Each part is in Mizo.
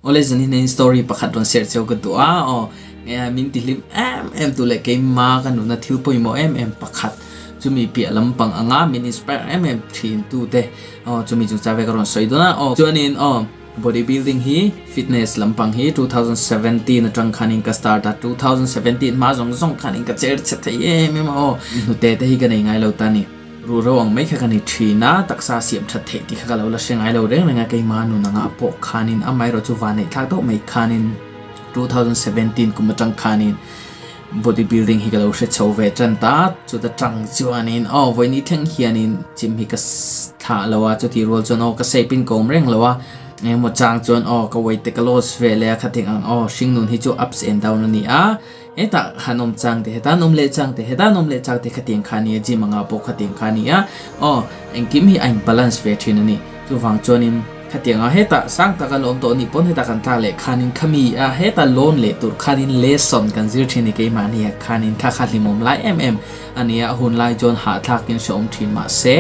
Awle zanin hian story pakhat rawn share cheu ka duh a, aw nge min ti hlim em em tu leh keima ka nuna thil pawimawh em em pakhat chumi piah lampang anga min inspire em em thin tu te aw chumi chungchang ve ka rawn sawi dawn a, aw chuanin aw body building hi fitness lampang hi 2017 atang khanin ka start a, 2017 hma zawng zawng khanin ka cher chhe thei em em a aw hnute te hi ka nei ngai lo ta ni. Ruhro ang mai kha ka ni thin a, taksa siam that theih tih kha ka lo la hre ngai lo reng reng a, keimah nun anga pawh khanin amaherawh chu van neih thlak deuh mai khanin 2017 kum atang khanin body building hi ka lo hre chho ve tan ta, chuta tang chuanin aw vawiini thleng hianin gym hi ka thlah lo a, chutih rual chuan aw ka shape in ka awm reng lo a, engemaw chang chuan aw ka weight te ka loss ve leh a, khating ang aw hringnun hi chu ups and down a ni a. Hetah han awm chang te, heta an awm leh chang te, heta an awm leh chang te khatiang kha a nia, gym anga pawh khatiang kha a nia. Aw, engkim hi a in balance ve thin a ni. Chuvang chuanin khatianga hetah sang taka an awm tawh anih pawn hetah kan tlak leh khanin khami a heta lawn leh tur khanin lesson kan zir thin a ni keimahni ah khanin kha kha hlimawm lai em em a nia, a hun lai chuan hahthlakin hrehawm thin mahse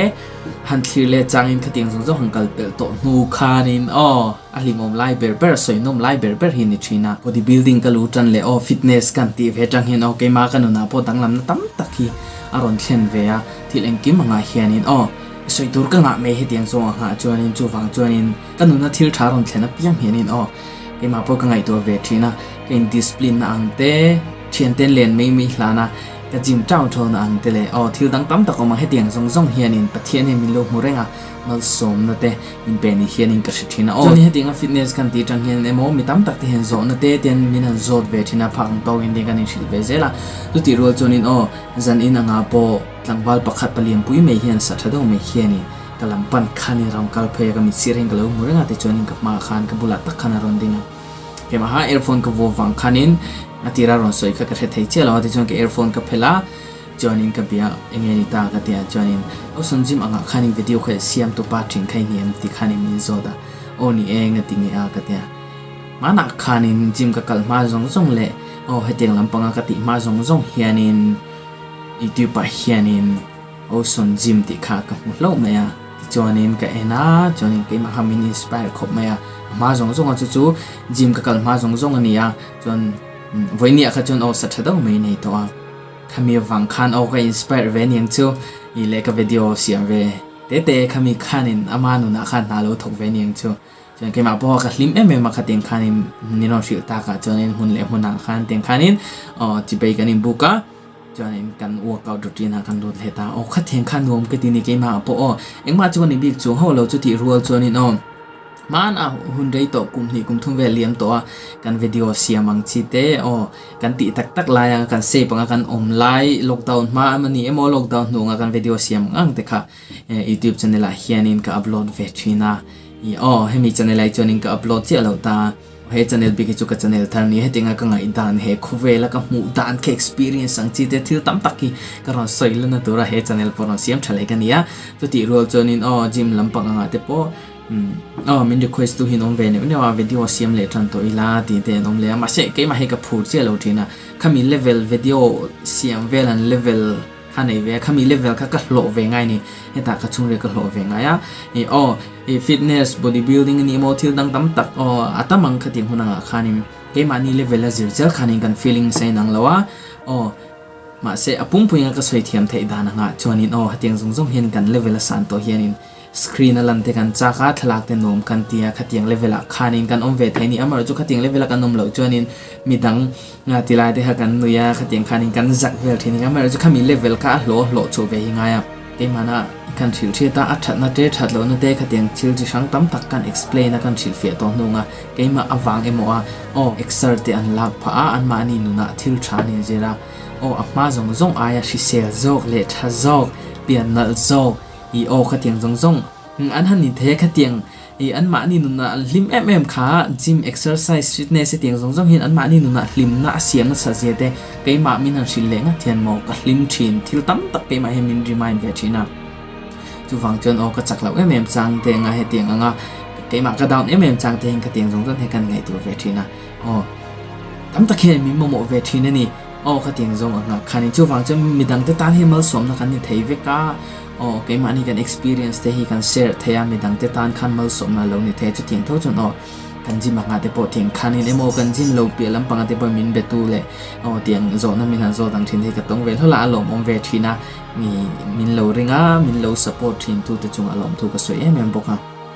han thlir leh changin khatiang zawng zawng han kal pelh tawh hnu khanin aw. A hlimawm lai ber ber, sawihnawm lai ber ber hi ni thin a. Body building ka lu tan leh aw fitness kan tih ve tang hian aw keimah ka nunah pawh danglamna tam tak hi a rawn thlen ve a, thil engkim angah hianin aw sawi tur ka ngah mai hetiang zawng a nghah chuanin chuvang chuanin ka nuna thil tha rawn thlen apiang hianin aw keimah pawh ka ngaihtuah ve thin a, ka in discipline na ang te, thianten len mai mai hlan a, ka gym tau thaw na ang te leh aw thil dang tam tak awm ang hetiang zawng zawng hianin Pathian hian min lo hmu reng a. Malsawmna te inpe ni hianin ka hre thin a aw. Chuan hetianga fitness kan tih atang hian emaw mi tam tak te hian zawhna te ten min han zawt ve thin a, phak ang tawkin te kan inhrilh ve zel a. Chutih rual chuanin aw, zan in anga pawh tlangval pakhat palianpui mai hian sa tha deuh mai hianin ka lam pan khanin rawn kal phei a, ka mit sir hian ka lo hmu reng a, tichuanin ka hmaah khan ka bulah tak khan a rawn ding a. Keimaha earphone ka vuah vang khanin a tira rawn sawi kha ka hre thei chiah lo a, tichuan ka earphone ka phelh a. Chuanin ka bia eng nge ni ta ka ti a, chuanin Awson gym angah khanin video kha siam tu pa thin kha i ni em ti khanin min zawt a, aw ni e nga ti nge a ka ti a, hmanah khanin gym ka kal hma zawng zawng leh aw hetiang lampanga ka tih hma zawng zawng hianin YouTube ah hianin Awson gym tih kha ka hmu hlauh mai a, tichuanin ka en a, chuanin keimah kha min inspire khawp mai a, a hma zawng zawng a chu chu gym ka kal hma zawng zawng a ni a, chuan vawinia kha chuan aw sa tha deuh mai nei tawh a. Khami avang khan aw ka inspire ve aniang chu i leh ka video siam ve te te khami khanin ama nunah khan hna lo thawk ve aniang chu. Chuan keimah pawha ka hlim em em a khatiang khanin min rawn hrilh takah chuanin hmun leh hmunah khan tiang khanin aw chipei kan inbuk a chuanin kan workout routine ah kan lut leh ta aw khatiang khan nuam ka ti ni keimah pawh aw engmah chu ka ni bik chuang hauh lo chutih rual chuanin aw. Hmaan a hun rei tawh kum hnih kum thum vel liam tawh a, kan video siam ang chi te aw kan tih tak tak lai anga kan shape anga kan awm lai lockdown hma a ni emaw lockdown hnu anga kan video siam ang ang te kha youtube channel ah hianin ka upload ve thin a i aw hemi channel ah hi chuanin ka upload chiah loh ta. He channel bik hi chu ka channel thar nia hetianga ka ngaihdan he khawvela ka hmuh dan ka experience ang chi te thil tam tak hi ka rawn sawi lana tura he channel pawh rawn siam tha leh ka nia chutih rual chuanin aw gym lampang angah te pawh aw min request tu hi an awm ve neuh neuh a video siam leh tan tawh ila tih te an awm leh a mahse keimah hi ka phur chiah lo thin a khami level video siam vel an level Kha nei ve a, khami level kha ka hlawh ve ngai ni, hetah ka chhungril ka hlawh ve ngai a, ih aw ih fitness body building a ni emaw thil dang tam tak aw a tam ang khatih hmun angah khanin keimahni level a zir zel khanin kan feelings a inang lo a, aw mahse a pumpui anga ka sawi thiam theih dan angah chuanin aw hetiang zawng zawng hian kan level a san tawh hianin Screen a lan te kan chak a, thlalak te nuam kan ti a, khatiang level ah khanin kan awm ve thei a ni. Amaherawh chu khatiang level a kan awm loh chuanin midang tilai te kha kan nui a, khatiang khanin kan zak vel thin a ni. Amaherawh chu khami level kha a hlawh hlawh chhuah ve hi ngai a. Keimahna kan hrilh hriat a, a thatna te, that lohna te khatiang thil chi hrang tam tak kan explain a, kan hrilhfiah tawh hnung a, keimah avang emaw a, aw, exer te an lak phah a, anmahni nunah thil tha an inzir a, aw, a hma zawng zawng aia hrisel zawk leh tha zawk, pian nalh zawk, I aw khatiang zawng zawng an han ni thei a, khatiang i anmahni nunah an hlim em em kha gym exercise fitness hetiang zawng zawng hian anmahni nunah hlimna a siam nasa zia te keimah min han hrilh leh ngat hian maw ka hlim thin thil tam tak keimah hian min remind ve thin a, chuvang chuan aw ka chak loh em em chang te anga hetiang anga keimah ka down em em chang te hian khatiang zawng zawng hi kan ngaihtuah ve thin a, aw tam tak hian min mamawh ve thin a ni. Aw khatiang zawng a nghah khanin chuvang chuan midang te tan hi malsawmna kan ni thei vek a, aw keimahni kan experience te hi kan share thei a, midang te tan khan malsawmna lo ni thei a, chutiang tho chuan aw Kan gym anga te pawh tiang khanin emaw kan gym lo piah lampanga te pawh min be tu leh aw tiang zawhna min han zawt ang thin hi ka tawng ve hlawlh a, a lawmawm ve thin a, mi min lo ring a, min lo support thin tu te chungah lawmthu ka sawi em em bawk a.